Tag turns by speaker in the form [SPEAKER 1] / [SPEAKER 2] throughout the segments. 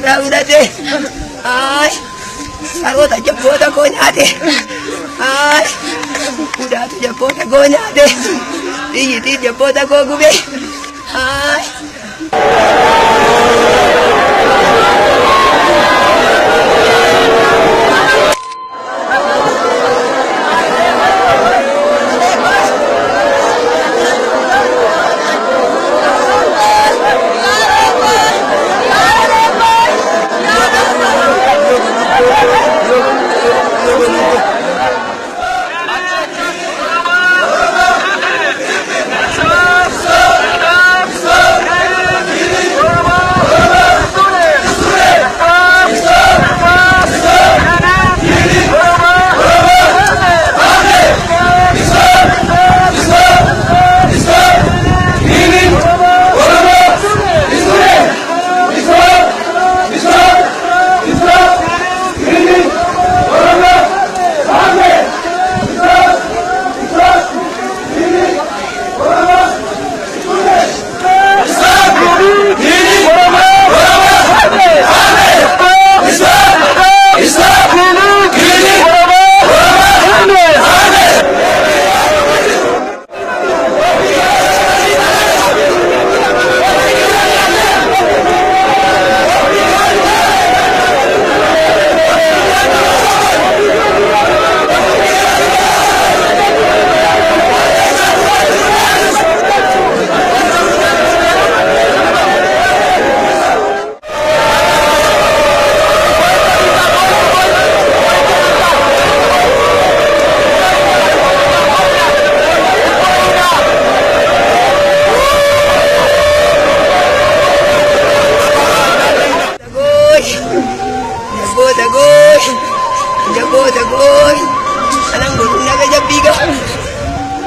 [SPEAKER 1] narraa fudhate. Ay, saroota jabboota koo nyaate. Ay, udaatu jabboota koo nyaate. Xiyyitiin jabboota koo gube. Ay. Jabboota gooy, jabboota gooy, anan godhu naga jabbiiga,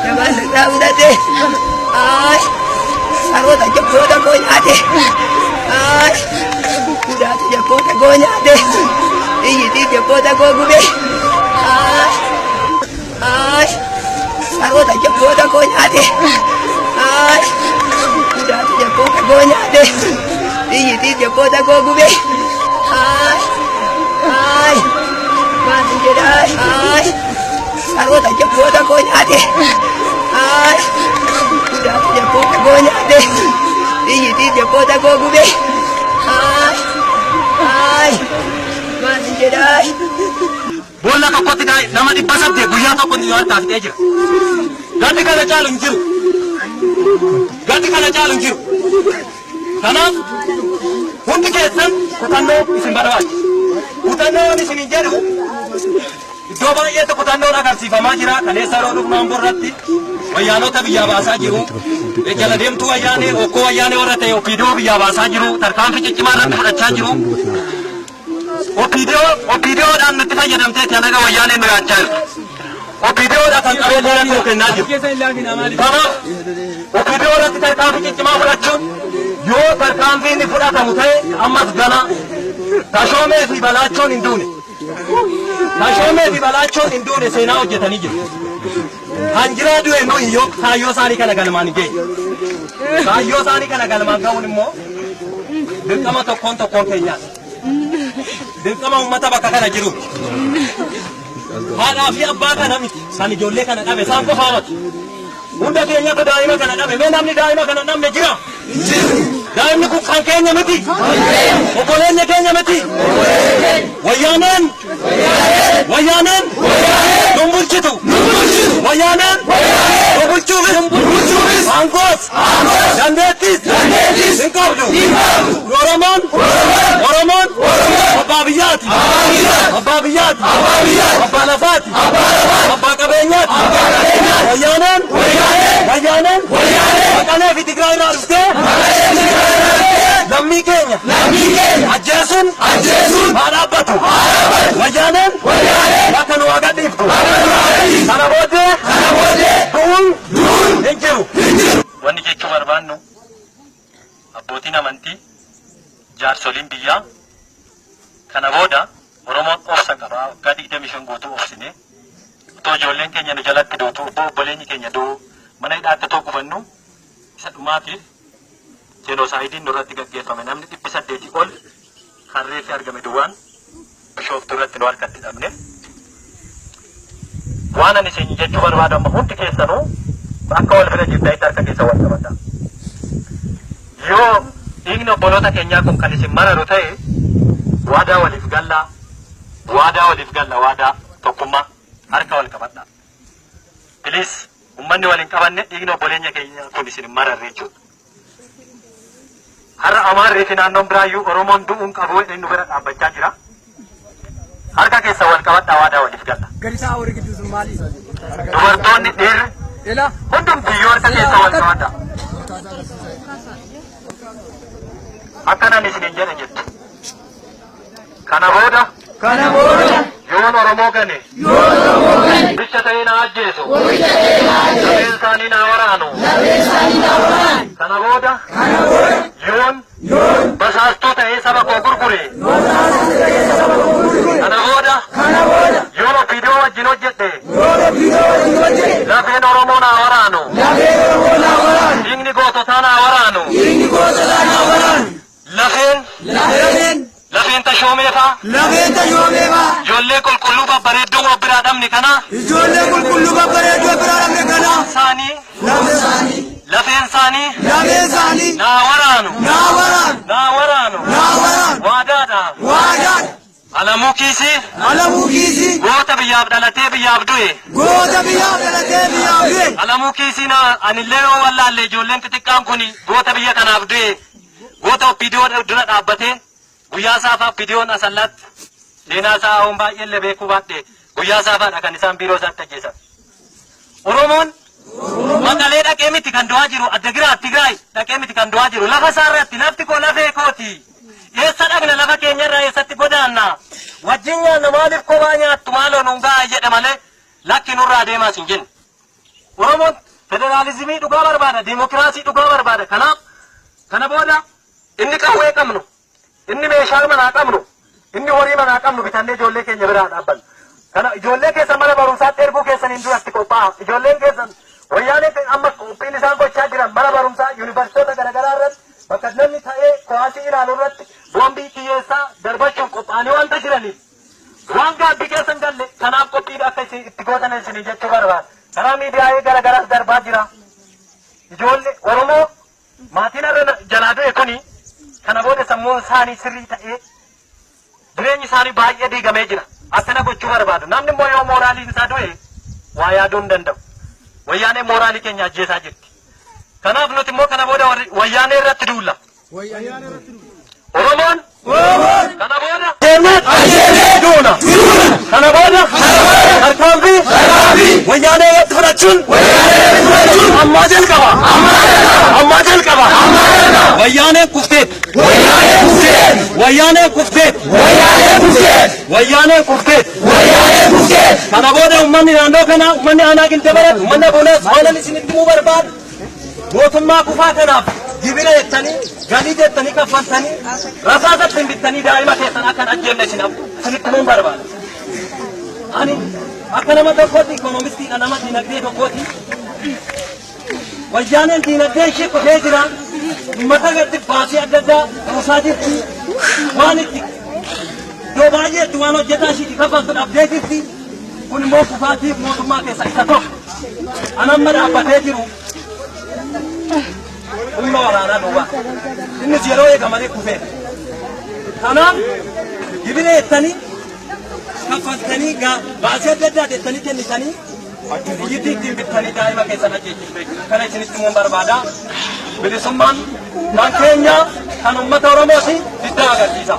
[SPEAKER 1] jabaan narraa fudhate. Ay, saroota jabboota koo nyaate. Ay, udaatu jabboota koo nyaate. Xiyyitiin jabboota koo gube. Ay, ay, saroota jabboota koo nyaate. Ay, udaatu jabboota koo nyaate. Xiyyitiin jabboota koo gube. Ay, ay, maal jedha? Ay, saroota jabboota koo nyaate. Ay, udaatu jabboota koo nyaate. Xiyyitiin jabboota koo gube. Ay, ay, maal jedha?
[SPEAKER 2] Boolla tokkotti nama 800 guyyaa tokkotti yoo harkaa fixee jira. Gaddi kana caalu hin jiru. Gaddi kana caalu hin jiru. Kanaaf hundi keessan kutannoo isin barbaachisa. Kutannoon isin hin jedhu iddoo baay'eetti kutannoon agarsiifamaa jira. Kaleessa yeroo dhufnaan borratti wayyaanota biyyaa baasaa jiru. Jala deemtuu wayyaanee, okkoo wayyaanee warra ta'e OPDO biyyaa baasaa jiru. Tarkaanfii ciccimaa irratti fudhachaa jiru. OPDOdhaan nutti fayyadamteeti hanaga wayyaaneen nu yaachaa jirtu. OPDOdha kan qabeenya nuu kennaa jiru. Kanaaf OPDO irratti tarkaanfii ciccimaa fudhachuun yoo tarkaanfiin inni fudhatamu ta'e ammas gana Tashoomee fi Balaachoon hin duune. Tashoomee fi Balaachoon hin duune, seenaa hojjetanii jiru. Hanjiraa du'e nuyi yoo kaayyoo isaanii kana galmaan hin geenye. Kaayyoo isaanii kana galmaan ga'uun immoo dirqama tokkoon tokkoon keenyaati. Dirqama uummata bakka kana jiruuti. Haadhaa fi abbaa kana miti. Kan ijoollee kana dhabe isaan qofaa miti. Hunda keenyatu daa'ima kana dhabe. Mee namni daa'ima kana dhabne jira? Daa'imni kun kan keenya miti. Obboleenya keenya miti. Wayyaaneen, wayyaaneen nun bulchitu. Wayyaaneen nu bulchuufis aangoos dandeettis hin qabdu. Oromoon, Oromoon abbaa biyyaati. Abbaa biyyaati. Abbaa lafaati. Abbaa qabeenyaati. Wayyaaneen, wayyaaneen Maqalee fi Tigraay irraa dhuftee lammii keenya ajjeesuun haa dhaabbatu. Wayyaaneen bakka nu haa gadhiiftu. Kana booddee du'uun hin jiru. Wanni jechuu barbaannu, abbootiin amantii, jaarsoliin biyyaa, kana booda Oromoon obsa qaba. Waggaa 25 guutuu obsine otoo ijoolleen keenya nu jalatti duutu, otoo obboleenyi keenya du'u, mana hidhaatti otoo gubannu, isa dhumaatiif jeenosaayidiin nurratti gaggeeffame, namni 800 ol kan reessi argame duwwaan Bishooftuu irratti nu harkatti dhabne. Waan ani isin jechuu barbaadu amma hundi keessanuu akka wal bira jirtanitti harka keessa wal qabata. Yoo dhiigni obboloota keenyaa kun kan isin mararu ta'e waadaa waliif gallaa, waadaa waliif galla, waadaa tokkummaa harka wal qabadha. Please, uummanni wal hin qabanne dhiigni obboleenya keenya kun isin mararre jechuudha. Har'a Amaarrii fi naannoon biraayyuu Oromoon du'uun qabu inni nu bira dhaabbachaa jira. Harka keessa wal qabadhaa, waadaa waliif galla.
[SPEAKER 1] Gadi taa'aa warri gidduu sun maali?
[SPEAKER 2] Dubartoonni, dhiirri
[SPEAKER 1] Ela.
[SPEAKER 2] hundumtiyyuu harka keessa wal qabadhaa. Akkanan isinin jedhe jettu. Kana booda
[SPEAKER 1] Kana booda
[SPEAKER 2] yoon Oromoo gane bicha ta'ee na ajjeesu, lafeen isaanii na waraanu. Kana booda yoon basaastuu ta'ee saba koo gurgure, kana booda yoon OPDO wajjin hojjedhe, lafeen Oromoo na waraanu, dhiigni goototaa na waraanu, lafeen
[SPEAKER 1] lafeen
[SPEAKER 2] lafeen Tashoomee faa
[SPEAKER 1] lafeen Tashoomee faa
[SPEAKER 2] ijoollee qulqulluu babbareedduu of biraa dhabne kana
[SPEAKER 1] ijoollee qulqulluu babbareedduu biraa dhabne kana
[SPEAKER 2] isaanii
[SPEAKER 1] lafeen isaanii
[SPEAKER 2] lafeen isaanii
[SPEAKER 1] lafeen isaanii
[SPEAKER 2] naa waraanu,
[SPEAKER 1] naa waraanu,
[SPEAKER 2] naa waraanu,
[SPEAKER 1] naa waraanu.
[SPEAKER 2] Waadaadha.
[SPEAKER 1] Waadaadha.
[SPEAKER 2] Alamuu Kiisii
[SPEAKER 1] Alamuu Kiisii
[SPEAKER 2] goota biyyaaf dhalatee biyyaaf du'e.
[SPEAKER 1] Goota biyyaaf dhalatee biyyaaf du'e.
[SPEAKER 2] Alamuu Kiisii na anillee yoo wallaalle ijoolleen xixiqqaan kun goota biyya kanaaf du'e, goota OPDO dura dhaabbatee guyyaa saafaa OPDO'n Asallaatti seenaa isaa haa'uun baay'eellee beekuu baadhe guyyaa saafaadha kan isaan biiroo isaatti ajjeesan. Oromoon Maqalee dhaqee miti kan du'aa jiru, Addagiraat Tigraay dhaqee miti kan du'aa jiru, lafa isaa irratti lafti koo lafee kooti. Eessa dhaqna? Lafa keenya irraa eessatti godaanna? Wajjin nyaanna, maaliif kophaa nyaattu? Maaloo nuun gahaa jedhe malee lakki nurraa deemaas hin jenne. Oromoon federaalizimii dhugaa barbaada, diimokiraasii dhugaa barbaada. Kanaaf kana booda inni qawwee qabnu, inni meeshaa manaa qabnu, inni horii manaa qabnu bitannee ijoollee keenya biraa dhaabbanna. Kana ijoollee keessan mana barumsaatti erguu keessaniin duratti qophaa'a. Ijoolleen keessan wayyaanee amma qophiin isaan gochaa jiran mana barumsaa yuunivarsiitota garaagaraa irratti bakka namni ta'ee kuwaasii ilaalu irratti boombii kiyyeessaa darbachuuf qophaa'anii wanta jiraniif waan gaabbii keessan galle kanaaf qophiidha akka isin itti gootan isinii jechuu barbaada. Karaa miidiyaalee garaagaraas darbaa jira. Ijoollee Oromoo maatiin har'a jalaa du'e kuni kana booda sammuun isaanii sirrii ta'ee jireenyi isaanii baay'ee diigamee jira. Akkana gochuu barbaadu. Namni immoo yoo mooraaliin isaa du'e waa yaaduu hin danda'u. Wayyaanee mooraalii keenya ajjeesaa jirti. Kanaaf nuti immoo kana booda wayyaanee irratti duulla. Oromoon kana booda deemnee duuna. Kana booda tarkaanfii wayyaanee irratti fudhachuun ammaa jalqaba. Ammaa jalqaba. Wayyaaneen kufteet. Wayyaaneen kufteet. Wayyaaneen kufteet. Kana booda uummanni naannoo kanaa, uummanni aanaa Gildabarat, uummanni Abonaas waan isinitti himuu barbaadu mootummaa kufaa kanaaf gibira jettanii, galii jettanii kaffaltanii, rasaasatti hin bittanii daa'ima keessan akka hin ajjeefne isinitti himuun barbaada. Ani akka nama tokkotti ikoonomistiidha, nama diinagdee tokkooti. Wayyaaneen diinagdee ishee kufee jira. Uummata irratti baasii adda addaa buusaa jirti. Waan itti iddoo baay'eetti waan hojjetaa ishiitti kaffaltu dhabdee jirti. Kun immoo kufaatii mootummaa keessaa isa tokko. Anamma dhaabbatee jiru humna waraanaa duwwaa. Innis yeroo eegamanii kufee. Kanaaf gibira jettanii kaffaltanii baasii adda addaa jettanii kennitanii biyyittii ittiin bittanii daa'ima keessan ajjeechifte. Kana isinitti himuun barbaada. Bilisummaan kan keenya, kan uummata Oromooti, diddaa agarsiisa.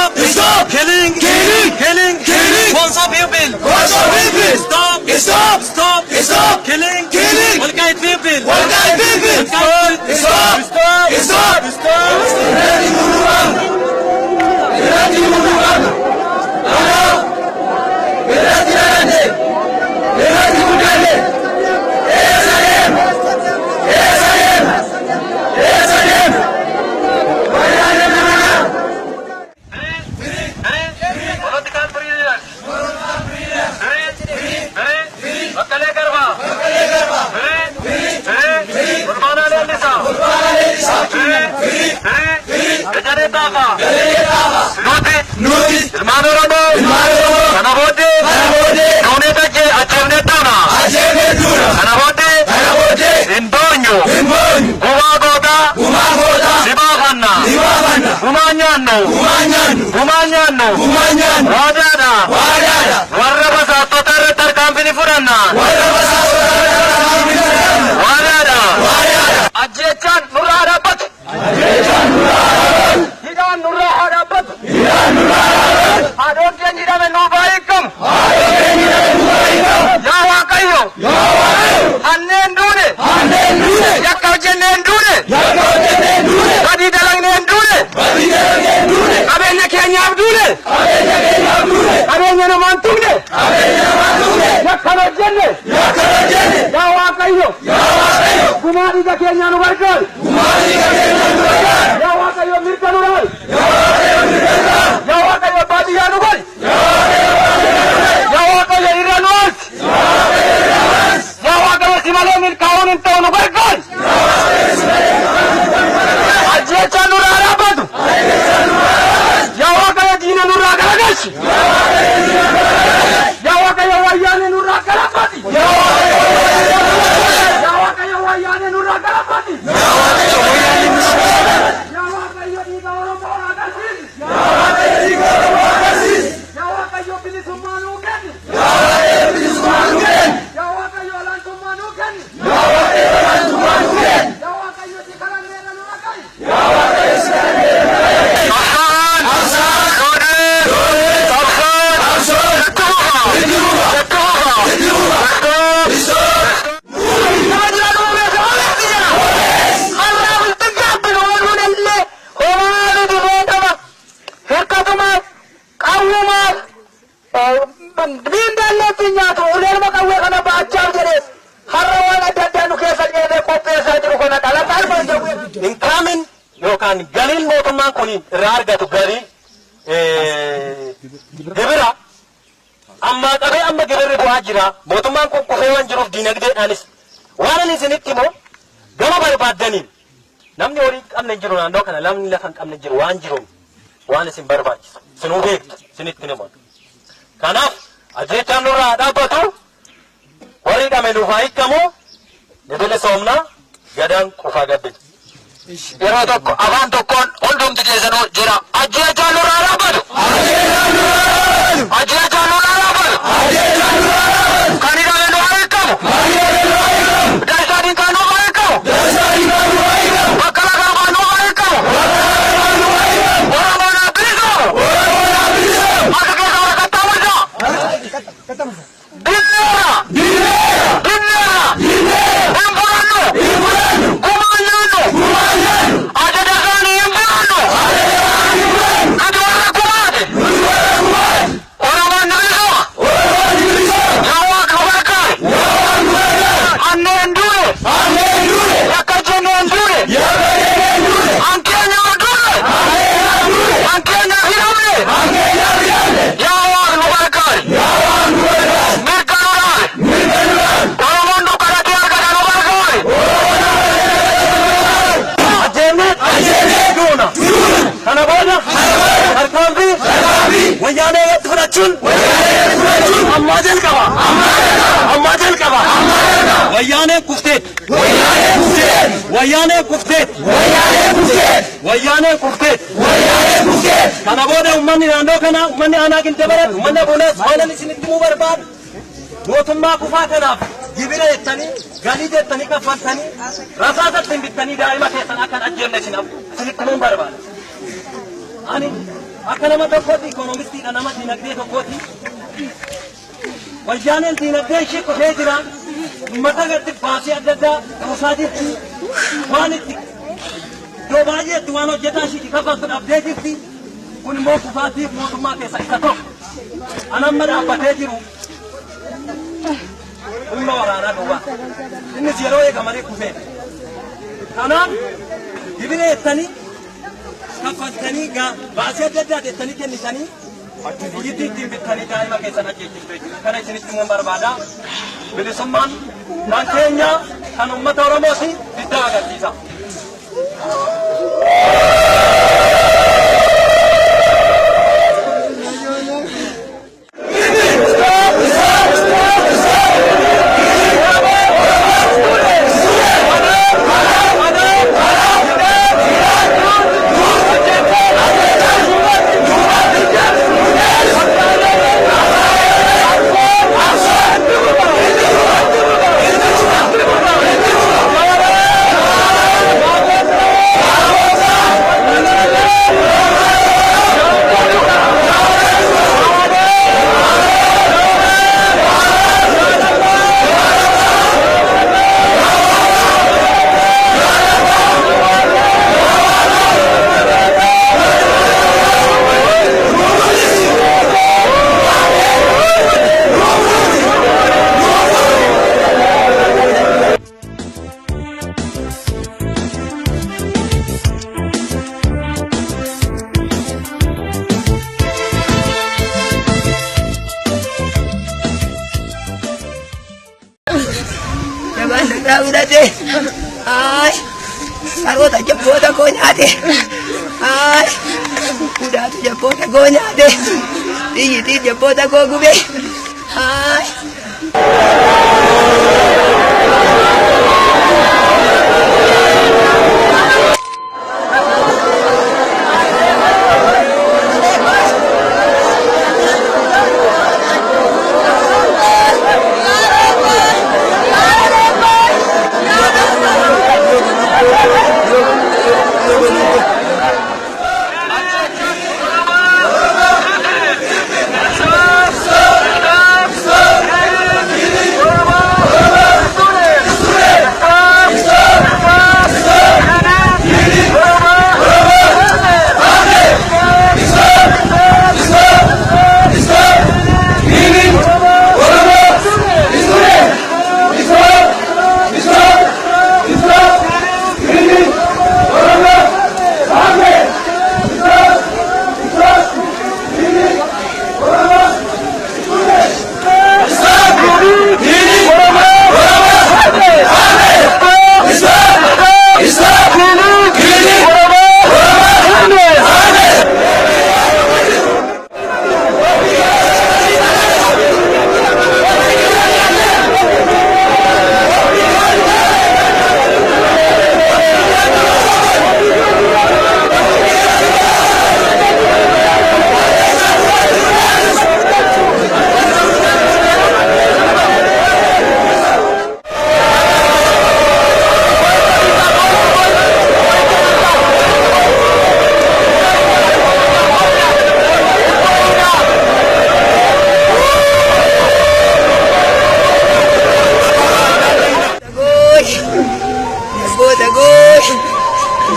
[SPEAKER 2] Stop.
[SPEAKER 1] Stop.
[SPEAKER 2] Killing.
[SPEAKER 1] Killing.
[SPEAKER 2] Killing.
[SPEAKER 1] Killing.
[SPEAKER 2] Konso people.
[SPEAKER 1] Konso people.
[SPEAKER 2] Stop.
[SPEAKER 1] Stop.
[SPEAKER 2] Stop.
[SPEAKER 1] Stop.
[SPEAKER 2] Killing.
[SPEAKER 1] Killing.
[SPEAKER 2] Wolkait people.
[SPEAKER 1] Wolkait people.
[SPEAKER 2] Stop.
[SPEAKER 1] Stop.
[SPEAKER 2] Stop.
[SPEAKER 1] Stop.
[SPEAKER 2] Stop.
[SPEAKER 1] Irratti buluu qabna. Irratti buluu qabna. Kanaaf irratti dhalanne, irratti guddanne, eessa deemna? Eessa deemna? Eessa deemna? Wayyaanee kana.
[SPEAKER 2] Political prisoners. Three. Three. Baqqalee Garbaa. Three. Three. Fulbaanaa Leellisaa. Three. Three. Dajanee Xaafaa. Nuti.
[SPEAKER 1] Nuti
[SPEAKER 2] Ilmaan Oromoo.
[SPEAKER 1] ilmaan Oromoo
[SPEAKER 2] Kana booddee.
[SPEAKER 1] kana booddee
[SPEAKER 2] Duunee ajjeefnee taana.
[SPEAKER 1] ajjeefnee duuna.
[SPEAKER 2] Kana booddee.
[SPEAKER 1] Kana booddee
[SPEAKER 2] Hin boonyu.
[SPEAKER 1] hin boonyu.
[SPEAKER 2] Gumaa gootaa.
[SPEAKER 1] Gumaa gootaa
[SPEAKER 2] Si baafanna.
[SPEAKER 1] ni baafanna.
[SPEAKER 2] Gumaa nyaannu.
[SPEAKER 1] Gumaa nyaannu.
[SPEAKER 2] Gumaa nyaannu.
[SPEAKER 1] Gumaa nyaannu.
[SPEAKER 2] Waadaadha.
[SPEAKER 1] Waadaadha.
[SPEAKER 2] Warra basaattota irratti tarkaanfii ni fudhanna.
[SPEAKER 1] Warra basaasota tarkaanfii ni fudhanna.
[SPEAKER 2] Waadaadha.
[SPEAKER 1] Waadaadha.
[SPEAKER 2] Ajjeechaan nurraa haa dhaabbatu. Hidhaan nurraa haa dhaabbatu. Haadhoon keenya hidhame nuuf haa hiikamu. Yaa Waaqayyo. Hanneen duune.
[SPEAKER 1] Hanneen duune.
[SPEAKER 2] Yakka hojjenneen duune.
[SPEAKER 1] Yakka hojjenneen duune.
[SPEAKER 2] Badii dalagneen duune.
[SPEAKER 1] Badii dalagneen duune.
[SPEAKER 2] Qabeenya keenyaaf duune.
[SPEAKER 1] Qabeenya keenyaaf duune.
[SPEAKER 2] Qabeenya namaan tuqne.
[SPEAKER 1] Qabeenya namaan tuqne.
[SPEAKER 2] Yakka hojjenne.
[SPEAKER 1] Yakka hojjenne.
[SPEAKER 2] Yaa Waaqayyo.
[SPEAKER 1] Yaa Waaqayyo.
[SPEAKER 2] Gumaa dhiiga keenyaa nu gargaari.
[SPEAKER 1] Gumaa dhiiga keenyaa nu gargaari.
[SPEAKER 2] Yaa Waaqayyo mirga nu raali.
[SPEAKER 1] Yaa Waaqayyo mirga nu raali.
[SPEAKER 2] Yaa Waaqayyo baadiyyaa nu godhi.
[SPEAKER 1] Yaa Waaqayyo baadiyyaa nu godhi.
[SPEAKER 2] Yaa Waaqayyo irra nu oolchi.
[SPEAKER 1] Yaa Waaqayyo irra nu oolchi.
[SPEAKER 2] Yaa Waaqayyo si malee milkaa'uun hin ta'u nu gargaari. Ajjeechaan nurraa haa dhaabbatu. Yaa Waaqayyo diina nurraa garagalchi. Yaa Waaqayyo wayyaanee nurraa garagalchi. Yaa Waaqayyo wayyaanee nurraa garagalchi. Yaa Waaqayyo dhiiga Oromoo agarsiisi. Yaa Waaqayyo bilisummaa nuu kenni. Yaa Waaqayyo olaantummaa nuu kenni. Yaa Waaqayyo si kadhanneerra nu dhaga'i.
[SPEAKER 1] Qabsoon. Itti fufa. Itti fufa.
[SPEAKER 2] Inkaamin yookaan galiin mootummaan kun irraa argatu galii gibira ammaa qabee amma gibirri bu'aa jira. Mootummaan kun kufee waan jiruuf diinagdeedhaanis waan ani isinitti immoo gama barbaaddaniin namni horii qabne hin jiru naannoo kana, namni lafa hin qabne hin jiru, waan jiruun waan isin barbaachisu isinuu beektu isinitti himu. Kanaaf ajjeechaan nurraa haa dhaabbatu, warri hidhame nuuf haa hiikamu, ni bilisoomna, gadaan qofaa gabbina. Yeroo tokko afaan tokkoon hundumti keessanuu jira. Ajjeechaan nurraa haa dhaabbatu.
[SPEAKER 1] Ajjeechaan nurraa
[SPEAKER 2] Ajjeechaan nurraa haa dhaabbatu.
[SPEAKER 1] Ajjeechaan nurraa dhaabbatu.
[SPEAKER 2] Kan hidhame nuuf haa hiikamu.
[SPEAKER 1] Kan hidhame nuuf haa hiikamu.
[SPEAKER 2] Darsaan Dinqaa nuuf haa hiikamu.
[SPEAKER 1] Darsaan Dinqaa nuuf haa hiikamu.
[SPEAKER 2] Baqqalaa Garbaa nuuf haa hiikamu.
[SPEAKER 1] Baqqalaa Garbaa nuuf haa hiikamu.
[SPEAKER 2] Oromoon haa bilisoomu.
[SPEAKER 1] Oromoon haa bilisoomu.
[SPEAKER 2] Harka keessa warra qaxxaamursaa. Dinneera.
[SPEAKER 1] Dinneera.
[SPEAKER 2] Dinneera.
[SPEAKER 1] Dinneera.
[SPEAKER 2] Hin fudhannu.
[SPEAKER 1] Hin fudhannu.
[SPEAKER 2] Gumaa nyaannu.
[SPEAKER 1] Gumaa nyaannu.
[SPEAKER 2] Ajaja isaanii hin fudhannu.
[SPEAKER 1] Ajaja isaanii hin fudhannu.
[SPEAKER 2] Nuti warra gumaati.
[SPEAKER 1] Nuti warra gumaati.
[SPEAKER 2] Oromoon ni bilisooma.
[SPEAKER 1] Oromoon ni bilisooma.
[SPEAKER 2] Yaa Waaqa nu gargaari.
[SPEAKER 1] Yaa Waaqa nu gargaari.
[SPEAKER 2] Hanneen duune.
[SPEAKER 1] Hanneen duune.
[SPEAKER 2] Yakka jenneen duune.
[SPEAKER 1] Yakka jenneen duune.
[SPEAKER 2] Hankeenyaaf duune.
[SPEAKER 1] Hankeenyaaf duune.
[SPEAKER 2] Hankeenyaaf hidhamne.
[SPEAKER 1] Hankeenyaaf hidhamne.
[SPEAKER 2] Yaa Waaqa nu gargaari.
[SPEAKER 1] Yaa Waaqa nu gargaari.
[SPEAKER 2] Mirga nu dhaali.
[SPEAKER 1] Mirga nu dhaali.
[SPEAKER 2] Oromoon dukkanatti argata nu gargaari. Ajjeennee.
[SPEAKER 1] Ajjeennee.
[SPEAKER 2] Duuna.
[SPEAKER 1] Duuna.
[SPEAKER 2] Kana booda.
[SPEAKER 1] Kana booda.
[SPEAKER 2] Tarkaanfii.
[SPEAKER 1] Tarkaanfii.
[SPEAKER 2] Wayyaanee irratti fudhachuun.
[SPEAKER 1] Wayyaanee irratti fudhachuun.
[SPEAKER 2] Ammaa jalqaba.
[SPEAKER 1] Ammaa jalqaba.
[SPEAKER 2] Ammaa jalqaba.
[SPEAKER 1] Ammaa jalqaba.
[SPEAKER 2] Wayyaanee kufteet.
[SPEAKER 1] Wayyaanee kufteet.
[SPEAKER 2] Wayyaanee kufteet.
[SPEAKER 1] Wayyaanee kufteet.
[SPEAKER 2] Wayyaanee kufteet.
[SPEAKER 1] Wayyaanee kufteet.
[SPEAKER 2] Kana booda uummanni naannoo kanaa, uummanni aanaa Gindabarat, uummanni Abuunaas waan ani isinitti himuu barbaadu mootummaa kufaa kanaaf gibira jettanii, galii jettanii kaffaltanii, rasaasatti hin bittanii daa'ima keessan akka hin ajjeefne isinitti himuun barbaada. Ani Akka nama tokkotti ikoonomistiidha nama dinagdee tokkooti. Wayyaaneen dinagdee ishee kufee jira. Uummata irratti baasii adda addaa kuusaa jirti. Waan itti iddoo baay'eetti waan hojjetaa ishee kafaltu dhabdee jirti. Kun immoo kufaatiif mootummaa keessa isa tokko. Anamma dhaabbatee jiru humna waraanaa duwwaa. Innis yeroo eegamanii kufee. Kanaaf gibira jettanii kaffaltanii baasii adda addaa jettanii kennitanii biyyittii ittiin bittanii daa'ima keessan ajjeechiftu jechuudha. Kana isinitti immoo barbaada. Bilisummaan kan keenya kan uummata Oromooti diddaa agarsiisa.
[SPEAKER 3] Ay, saroota jabboota koo nyaate. Ay, udaatu jabboota koo nyaate. Xiyyitii jabboota koo gube. Ay.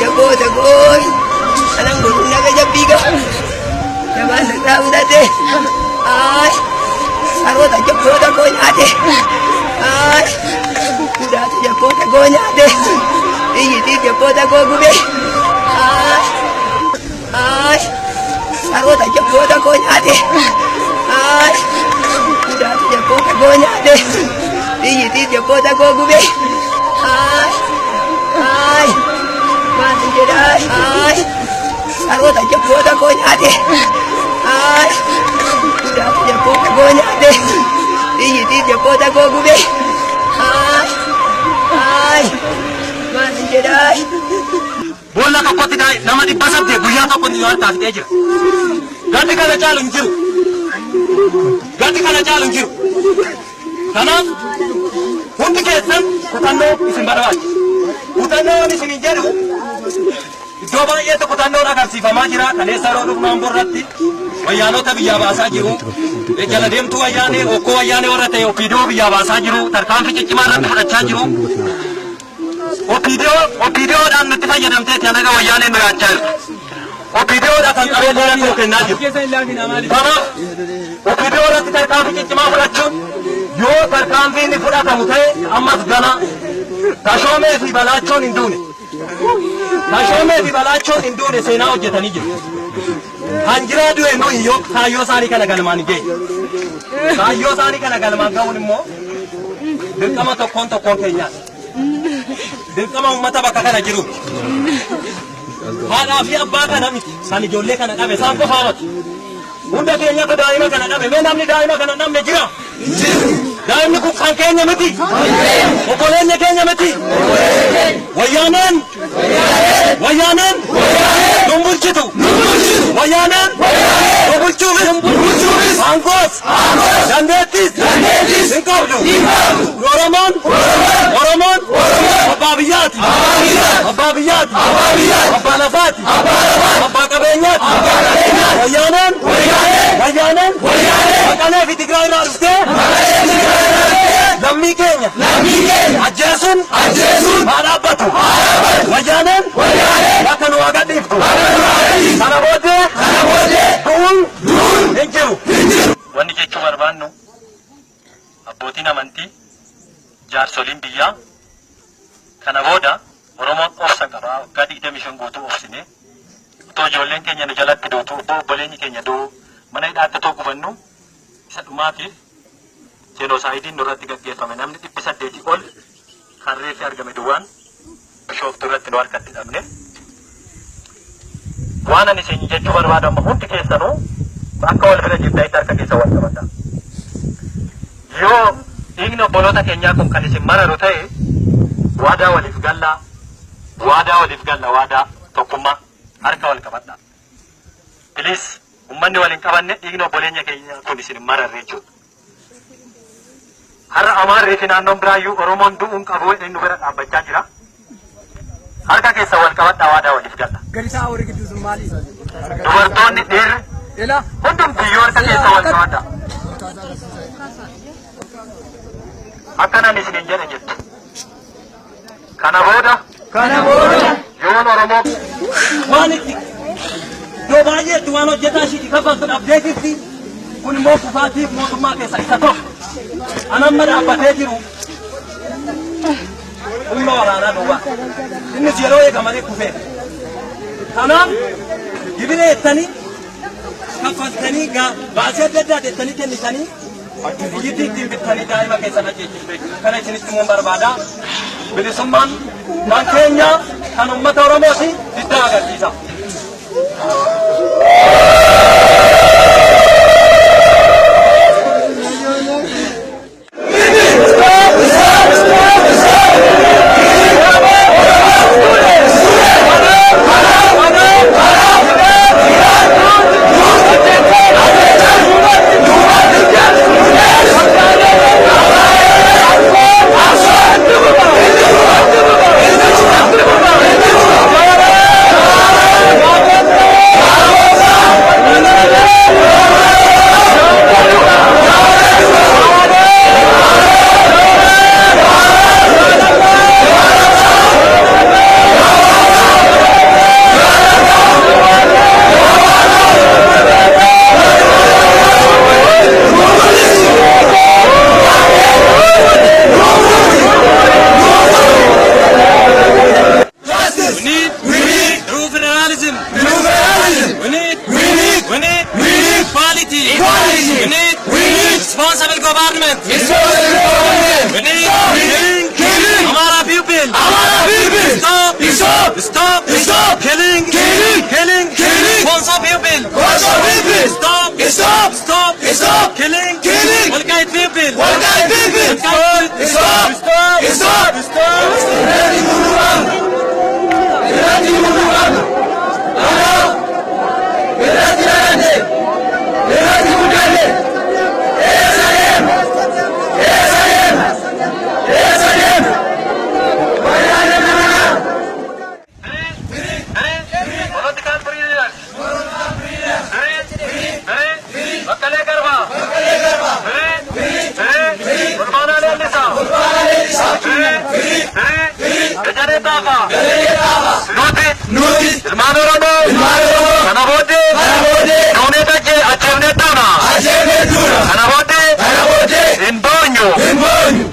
[SPEAKER 3] Jabboota gooy. Anan godhuun naga jabbiiga. Jabaan irraa fudhate. Ay, saroota jabboota koo nyaate. Ay, udaatu jabboota koo nyaate. Xiyyitii jabboota koo gube. Ay, ay, saroota jabboota koo nyaate. Ay, udaatu jabboota koo nyaate. Xiyyitii jabboota koo gube. Ay, ay. Maal jedhaa? Ay, saroota jabboota koo nyaate. Ay, udaatu jabboota koo nyaate. Xiyyitii jabboota koo gube. Ay, ay, maal jedhaa?
[SPEAKER 2] Boolla tokkotti nama 800 guyyaa tokkotti yoo taasisee jira. Gadi kana caalu hin jiru. Gadi kana caalu hin jiru. Kanaaf hundi keessan kutannoo isin barbaachisa. Kutannoon isin hin jedhu Iddoo baay'eetti kutannoon agarsiifamaa jira. Kaleessa yeroo dhufnaan borratti wayyaanota biyyaa baasaa jiru. Jala deemtuu wayyaanee, okkoo wayyaanee warra ta'e OPDO biyyaa baasaa jiru. Tarkaanfii ciccimaa irratti fudhachaa jiru. OPDOdhaan nutti fayyadamteeti hanaga wayyaanee nu yaachaa jirtu. OPDOdha kan qabeenya irratti nu kennaa jiru. Kanaaf OPDO irratti tarkaanfii ciccimaa fudhachuun yoo tarkaanfiin inni fudhatamu ta'e ammas gana Tashoomee fi Balaachoon hin duune. Tashoomee fi Balaachoon hin duune, seenaa hojjetanii jiru. Hanjiraa du'e nuyi yoo kaayyoo isaanii kana galmaan hin geenye. Kaayyoo isaanii kana galmaan ga'uun immoo dirqama tokkoon tokkoon keenyaati. Dirqama uummata bakka kana jiru. Haadhaa fi abbaa kana miti. Kan ijoollee kana dhabe isaan qofaa miti. Hunda keenyatu daa'ima kana dhabe. Mee namni daa'ima kana dhabne jira? Daa'imni kun kan keenya miti. Obboleenya keenya miti. Wayyaaneen! Wayyaaneen! Nun bulchitu. Wayyaaneen! Nu bulchuufis! Aangoos! Dandeettis! Hin qabdu. Oromoon! Oromoon! Abbaa biyyaati. Abbaa biyyaati. Abbaa lafaati. Abbaa qabeenyaati. Wayyaaneen! Wayyaaneen! Maqalee fi Tigraay irraa dhuftee lammii keenya ajjeesuun haa dhaabbatu. Wayyaaneen bakka nu haa gadhiiftu. Kana booddee du'uun hin jiru. Wanni jechuu barbaannu, abbootiin amantii, jaarsoliin biyyaa, kana booda Oromoon obsa qaba. Waggaa 25 guutuu obsine. Otoo ijoolleen keenya nu jalatti duutu, otoo obboleenyi keenya du'u, mana hidhaatti otoo gubannu, isa dhumaatiif jeenosaayidiin nurratti gaggeeffame, namni 800 ol kan reeffi argame duwwaan Bishooftuu irratti nu harkatti dhabne. Waan ani isin jechuu barbaadu, amma hundi keessanuu akka wal bira jirtanitti harka keessa wal qabadha. Yoo dhiigni obboloota keenyaa kun kan isin mararu ta'e, waadaa waliif gallaa, waadaa waliif galla, waadaa tokkummaa harka wal qabadha. Please, uummanni wal hin qabanne dhiigni obboleenya keenyaa kun isin hin mararre jechuudha. Har'a Amaarrii fi naannoon biraayyuu Oromoon du'uun qabu inni nu bira dhaabbachaa jira. Harka keessa wal qabadhaa, waadaa waliif galla.
[SPEAKER 4] Gadi taa'aa warri gidduu sun maali?
[SPEAKER 2] Dubartoonni, dhiirri
[SPEAKER 4] Ela.
[SPEAKER 2] hundumtiyyuu harka keessa wal qabadhaa. Akkanan isiniin jedhe jettu. Kana booda
[SPEAKER 4] Kana booda.
[SPEAKER 2] yoon Oromoo waan itti iddoo baay'eetti waan hojjetaa ishiiti kafaltu dhabdee jirti. Kun immoo kufaatiif mootummaa keessa isa tokko. Anamma dhaabbatee jiru humna waraanaa duwwaa. Innis yeroo eegamanii kufee. Kanaaf gibira jettanii kaffaltanii, baasii adda addaa jettanii kennitanii, biyyittii ittiin bittanii daa'ima keessan ajjeechiftu jechuudha. Kana isinitti himuun barbaada. Bilisummaan kan keenya, kan uummata Oromooti, diddaa agarsiisa.
[SPEAKER 1] Justice!
[SPEAKER 2] We need,
[SPEAKER 1] We need
[SPEAKER 2] true federalism.
[SPEAKER 1] True federalism!
[SPEAKER 2] We need,
[SPEAKER 1] We need
[SPEAKER 2] we need,
[SPEAKER 1] We need
[SPEAKER 2] equality.
[SPEAKER 1] Equality!
[SPEAKER 2] We need,
[SPEAKER 1] We need
[SPEAKER 2] responsible government.
[SPEAKER 1] Responsible government!
[SPEAKER 2] We need
[SPEAKER 1] Stop
[SPEAKER 2] killing
[SPEAKER 1] killing
[SPEAKER 2] Amara people.
[SPEAKER 1] Amara people!
[SPEAKER 2] Stop!
[SPEAKER 1] Stop!
[SPEAKER 2] Stop!
[SPEAKER 1] Stop!
[SPEAKER 2] Killing!
[SPEAKER 1] Killing!
[SPEAKER 2] Killing!
[SPEAKER 1] Killing!
[SPEAKER 2] Konso people!
[SPEAKER 1] Konso people!
[SPEAKER 2] Stop!
[SPEAKER 1] Stop!
[SPEAKER 2] Stop!
[SPEAKER 1] Stop!
[SPEAKER 2] Killing!
[SPEAKER 1] Killing!
[SPEAKER 2] Wolkait people!
[SPEAKER 1] Wolkait people!
[SPEAKER 2] Stop!
[SPEAKER 1] Stop!
[SPEAKER 2] Stop!
[SPEAKER 1] Stop!
[SPEAKER 2] Stop!
[SPEAKER 1] Irratti buluu qabna! Irratti buluu qabna! Kanaaf irratti dhalanne, irratti guddanne, eessa deemna? Eessa deemna? Eessa deemna? Wayyaanee kana.
[SPEAKER 2] Three, three, Dajanee Xaafaa. Nuti. Ilmaan Oromoo. Kana booddee. Duunee ajjeefnee duuna. Kana booddee. Hin boonyu.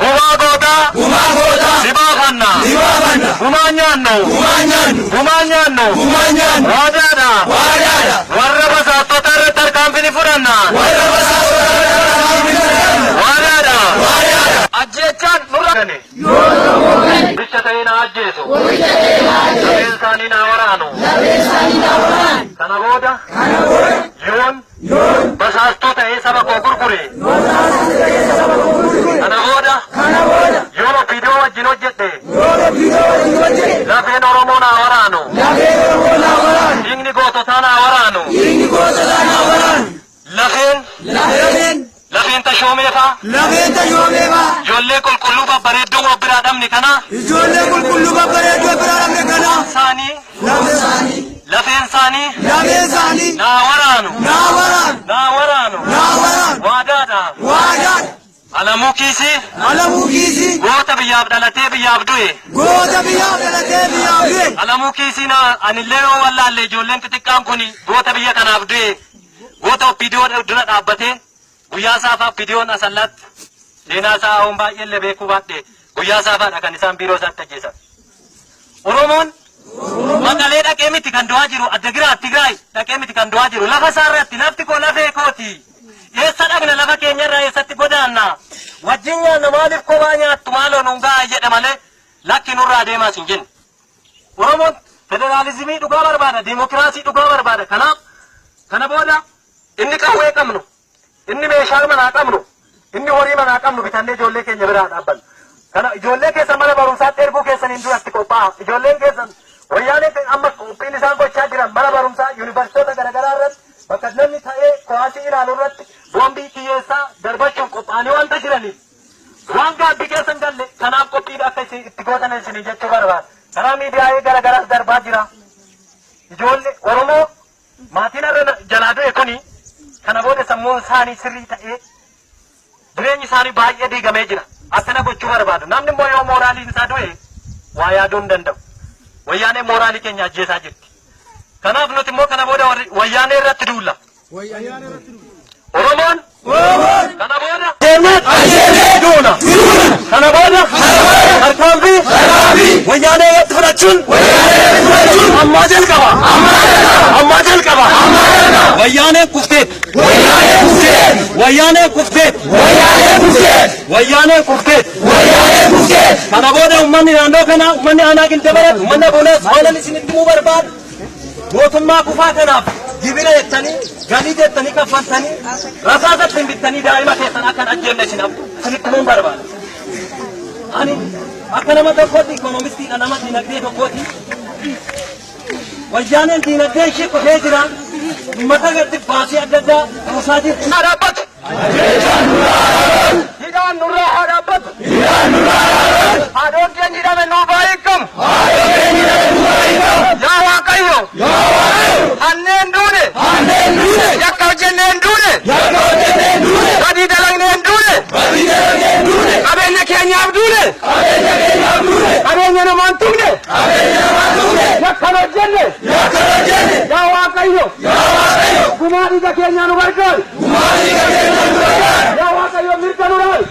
[SPEAKER 2] Gumaa gootaa. Ni baafanna. Gumaa nyaannu. Gumaa nyaannu. Waadaadha. Warra basaastota irratti tarkaanfii ni fudhanna. Waadaadha. Ajjeechaan nurra. Bicha ta'ee na ajjeesu. Lafeen isaanii na waraanu. Kana booda. Yoon. Basaastuu ta'ee saba koo gurgure. Kana booda. Yoon OPDO wajjin hojjedhe. Lafeen Oromoo na waraanu. Dhiigni goototaa na waraanu. Lafeen. Lafeen Tashoomee faa. Ijoollee qulqulluu babbareedduu wal biraa dhabne kana. Isaanii. Lafeen isaanii. Naa waraanu. Naa waraanu. Waadaadha. Alamuu Kiisii. Goota biyyaaf dhalatee biyyaaf du'e. Alamuu Kiisii anillee yoo wallaalle ijoolleen xixiqqaan kun goota biyya kanaaf du'e. Goota OPDO dura dhaabbatee guyyaa saafaa OPDO'n asallaatti seenaa isaa haa'uun baay'eellee beekuu baadhe guyyaa saafaadha kan isaan biiroo isaatti ajjeesan. Oromoon Maqalee dhaqee miti kan du'aa jiru, Adda Tigraay dhaqee miti kan du'aa jiru, lafa isaarratti lafti koo lafee kooti. Eessa dhaqna lafa keenyarraa eessatti godaanna? Wajjin nyaanna maaliif kophaa nyaattu maaloo nuun gahaa jedha malee lakki nurraa deemaas hin jenne. Oromoon federaalizimii dhugaa barbaada, diimokiraasii dhugaa barbaada. Kanaaf kana booda inni qawwee qabnu, inni meeshaa manaa qabnu, inni horii manaa qabnu bitannee ijoollee keenya biraa dhaabbanna. Kana ijoollee keessan mana barumsaatti erguu keessaniin duratti qophaa'a. Ijoolleen keessan wayyaanee amma qophiin isaan gochaa jiran mana barumsaa yuunivarsiitota garaagaraa irratti bakka namni ta'ee kuwaasii ilaalu irratti boombii kiyyeessaa darbachuuf qophaa'anii wanta jiraniif waan gaabbii keessan galle kanaaf qophiidha akka itti gootan isinii jechuu barbaada. Karaa miidiyaalee garaagaraas darbaa jira. Ijoollee Oromoo maatiin irra jalaa du'e kuni kana booda sammuun isaanii sirrii ta'ee jireenyi isaanii baay'ee diigamee jira. Akkana gochuu barbaadu. Namni immoo yoo mooraaliin isaa du'e waa yaaduu hin danda'u. Wayyaanee mooraalii keenya ajjeesaa jirti. Kanaaf nuti immoo kana booda wayyaanee irratti duulla. Oromoon kana booda deemnee duuna. Kana booda tarkaanfii wayyaanee irratti fudhachuun ammaa jalqaba. Ammaa jalqaba. Wayyaanee kufteet. Wayyaanee kufteet. Wayyaanee kufteet. Kana booda uummanni naannoo kanaa, uummanni aanaa Gildabarat, uummanni Abuunaas waan isinitti himuu barbaadu mootummaa kufaa kanaaf gibira jettanii, galii jettanii kaffaltanii, rasaasa ittiin bittanii daa'ima keessan akka hin ajjeefne isinitti himuun barbaada. Ani akka nama tokkootti ikoonomistiidha, nama diinagdee tokkooti. Wayyaaneen diinagdee ishee kufee jira. Uummata irratti baasii adda addaa buusaa jirti. Haa dhaabbatu. Hidhaan nurraa haa dhaabbatu. Haadhoon keenya hidhame nuu baay'ee. Yaa Waaqayyo. Hanneen duune. Yakka hojjenneen duune. Badii dalagneen duune. Qabeenya keenyaaf duune. Qabeenya namaan tuqne. Yakka hojjenne. Yaa Waaqayyo. Gumaa dhiiga keenyaa nu gargaari. Yaa Waaqayyo mirga nu raali.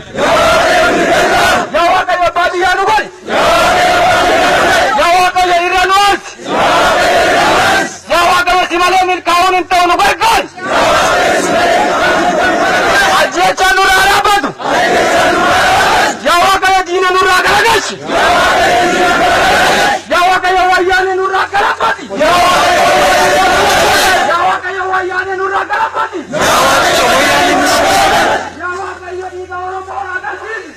[SPEAKER 2] Yaa Waaqayyo abbaa biyyaa nu godhi. Yaa Waaqayyo irra nu oolchi. Yaa Waaqayyo si malee milkaa'uun hin ta'u nu gargaari. Ajjeechaan nurraa dhaabbatu. Yaa Waaqayyo diina nurraa garagalchi. Yaa Waaqayyo wayyaanee nurraa garagalchi. Yaa Waaqayyo wayyaanee nurraa garagalchi. Yaa Waaqayyo dhiiga Oromoo agarsiisi.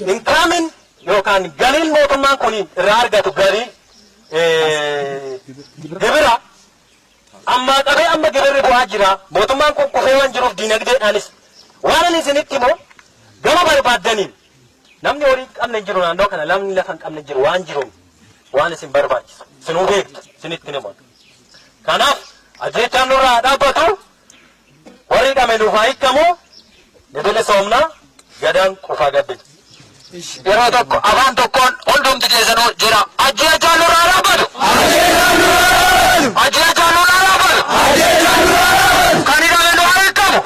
[SPEAKER 2] Incomeiin yookaan galiin mootummaan kun irraa argatu galii gibira ammaa qabee amma gibirri bu'aa jira. Mootummaan kun kufee waan jiruuf diinagdeedhaanis waan ani isinitti himu gama barbaaddaniin namni horii hin qabne hin jiru naannoo kana, namni lafa hin qabne hin jiru. Waan jiruun waan isin barbaachisu isinuu beektu, isinitti himu. Kanaaf ajjeechaan nurraa haa dhaabbatu, warri hidhame nuuf haa hiikamu, ni bilisoomna, gadaan qofaa gabbina.
[SPEAKER 1] Yeroo tokko afaan tokkoon hundumti keessanuu jira. Ajjeechaan nurraa dhaabbatu. Ajjeechaan nurraa dhaabbatu. Kan hidhame nu haa hiikamu.